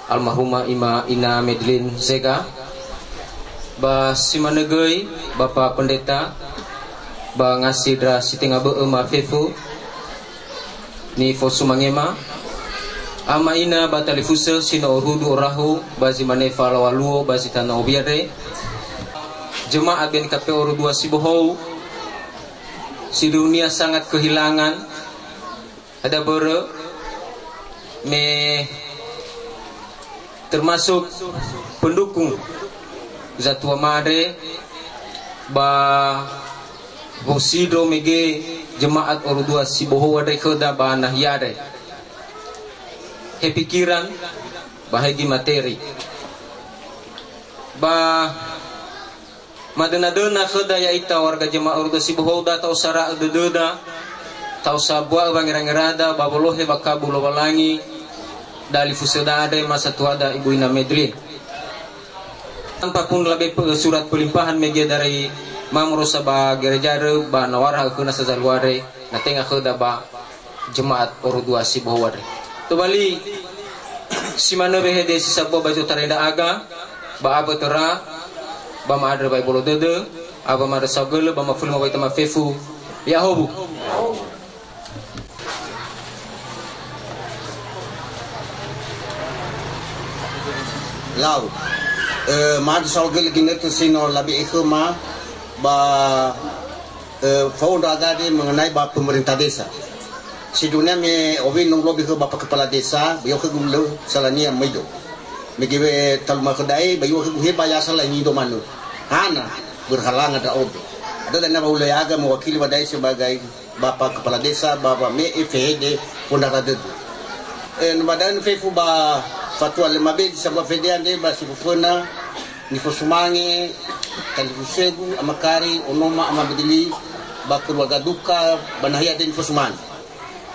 almarhumah Ima Ina Medlin Zega. Ba si manö göi, Bapa Pendeta, ba ngasi ndra si tenga bö'ö ma fefu, nifosumangema. Ama ina ba talifusö si no orudu orahu, ba zi mane falaŵa luo ba zi tanö owi andre. Jemaat B N K P Oru Dua Sibohou, sedunia sangat kehilangan. Ada börö me termasuk pendukung zatua ma andre ba wosindro mege jemaat Oru Dua Sibohou andre khöda ba nahia andre. He pikiran, ba he gi materi. Ba madöna-döna khöda ya'ita warga jemaat Oru Dua Sibohou, da ta'osara'ö dödöda, ta'osambua'ö wangerangera da ba wolohe ba kabu Lowalangi, dalifusöda andre ma satuada Ibu Ina Medlin. Tanpa pun labepö surat pelimpahan mege dari mamorosa ba gereja rö ba nawara khöna sazalua andre, na tenga khöda ba jemaat Oru Dua Sibohou andre. Tobali, si manö wehede si sambua ba zi otarai ndra'aga, ba awö töra, ba ma'andrö wa'ebolo dödö, awö ma'andrö saohagölö, ba mafuli mawaita mafefu, ya'ahowu. Lau. Eh, ma'andrö saohagölö ginötö si no labe'e khöma, ba eh, fao ndra'aga andre mengenai ba pemerintah desa. Sedunia me owi no ulo bi khö Bapak Kepala Desa, beliau khögu lö salania maido. Mege we taluma khö da'e, ba yua khögu he ba yasa lainido manö. Hana, berhalangan ndra'odo. Ada dania ba ulö ya'aga mewakili ba da'e sebagai Bapak Kepala Desa, ba wame'e fehede fondara dödö. Eh, no ba da'e fefu ba fatua lö mabe zi sambua fehede andre ba si föföna, nifosumange talifusögu, Ama Kari, onoma Ama Bedeli, ba keluarga duka, ba nahia andre nifosumange.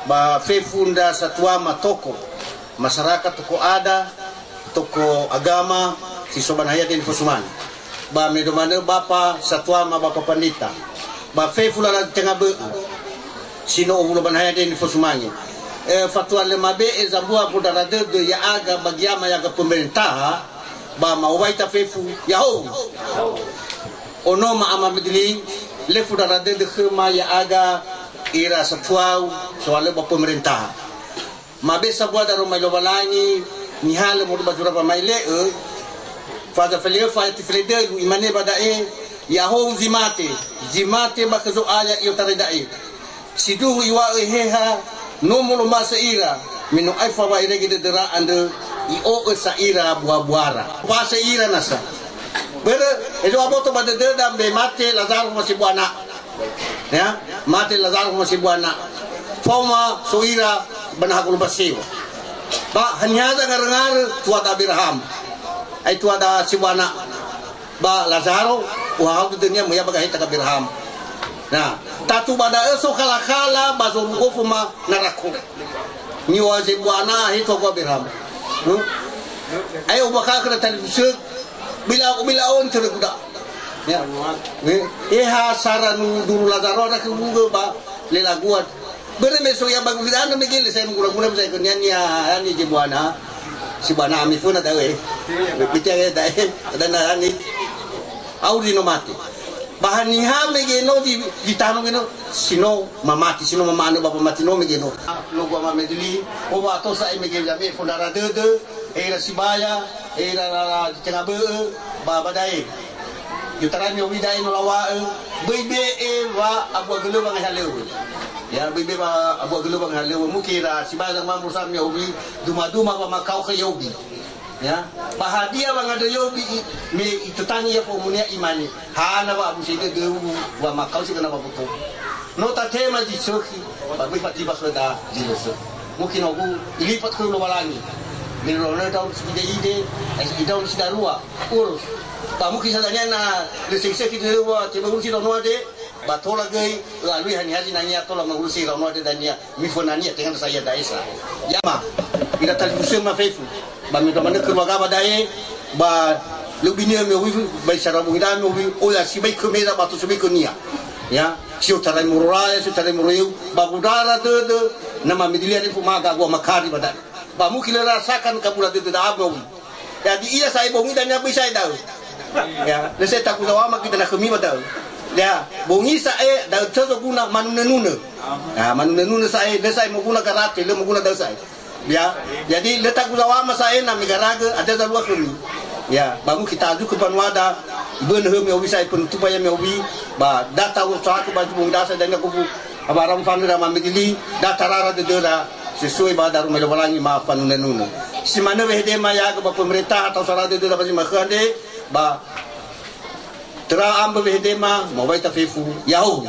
Ba fefu ndra satuama tokoh masyarakat, tokoh adat, tokoh agama, si so ba nahia andre nifosumange. Ba me do manö Bapa satuama, Bapa Pandita. Ba fefu lala tenga bö'ö. Si no owulo ba nahia andre nifosumange. Eh, fatua lö mabe'e zambua fondara dödö ya'aga ba giama ya'aga pemerintaha, ba ma'owaita fefu, ya'ahowu. Onoma Ama Medli, lö fondara dödö khöma ya'aga ira satuau soalö ba pemerintaha. Mabe sambua daroma Lowalangi, nihalö moroi ba zura wamaele'ö, faza fele'ö fa eti feledölu, imane ba da'e, ya'ahowu zi mate, zi mate ba khö Zo'aya i'otarai da'e. Sindruhu iŵa'ö Eheha, no molomase ira, me no aefa wa irege dödöra andrö, i'o'ö sa ira bua-buara. Omase ira nasa. Börö, hezo aboto ba dödöda mbe mate Lazaro khöma sebua ana'. Ya, mate Lazaro khöma sebua ana'. Faoma so ira ba naha golombaseo. Ba haniha zangarö-ngarö tuada Aberaham. Ai tuada sebua ana'. Ba Lazaro, uhaogö dödönia möi ba gaheta Aberaham. Nah, tatu ba da'ö so kala-kala ba zorugo foma narako. Niŵa'ö sebua ana' he tuagu Aberaham. Hmm? Ayo bakha khöra talifusö, bila, bila on töre guda. Ya. Eh, eha sara nu duru Lazaro ada ke gugö ba lelagua. Börö me so ia ba gulidanö me gele saya gula-gula saya ke niania ani jebuana. Si bana ami föna da'ö, eh. Bitia da'e, ada na ani. Auri no mate. Ba haniha mege no di, di tanö mege no, si no mamati, si no mamane ba pamati no mege no. Logo ama Medli, o wa to sa'ae mege jame fondara dödö, era sibaya, era la, la, di tenga bö'ö, ba, ba da'e. I'otarai me owi da'e no lawa'ö, böi be'e wa abu agölö wangai halöŵö. Ya, böi be'e wa abu agölö wangai halöŵö. Mungkin era sibaya zangumamur sa me owi, duma-duma wa makao khö yobi. Ya, ba hadia wangandrö yobi i-, me itötangi ia fa'omunia imane, hana wa abu sege döwu wa makao si gana wa boto. No tatema zi sökhi, ba böi fatiba khöda zi lö sökhi. Mungkin ogu ilipat khö Lowalangi. Mero na daun si ide-ide, ai si daun si darua, urus. Ba mungkin sa dania na le sengse kita wa ke urus si daun wa de, ba tola göi, lalu haniha zinania tola mengurusi daun wa de dania, mifonania dengan saya daesa. Ya ma, ira talifusöma fefu. Ba me manö keluarga ba dae, ba lö ubinia me wi, ba isara bungi da me wi, oya sibai kö meza ba to sibai kö nia. Ya, sio tarai moro raya, sio tarai moro eu, ba gudara dödö, nama medilia ni fumaga gua makari ba dae. Ba mungkin lö rasakan kabula dödö da'a me wi. Ya, di ia sa'e bongi dania böi sa'e da'ö. Ya, lö sa'e tagu zawama kita na khömi ba da'ö. Ya, bongi sa'e da'ö tözo guna manunö-nunö. Ya, manunö-nunö sa'e, lö sa'e moguna karate, lö moguna da'ö sa'e. Ya, jadi lö tagu zawama sa'e na megaragö, ada zalua khömi. Ya, ba mungkin ta'azuku banuada, ibönö hömi owi sa'e penutupa ya me owi, ba data usahaku ba bongi dasa dan aku Abarang fanura mamedili, da tarara dödöra, sesuai ba darumai Lowalangi ma fanunö-nunö. Si manö wehedema ya'aga ba pemerintah atau sara dödöra ba zi makhö andre, ba töra ambö wehedema, mawai tafefu, ya'ahowu.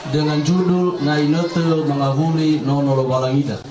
Dengan judul Na Inötö Mangawuli Nono Lowalangida.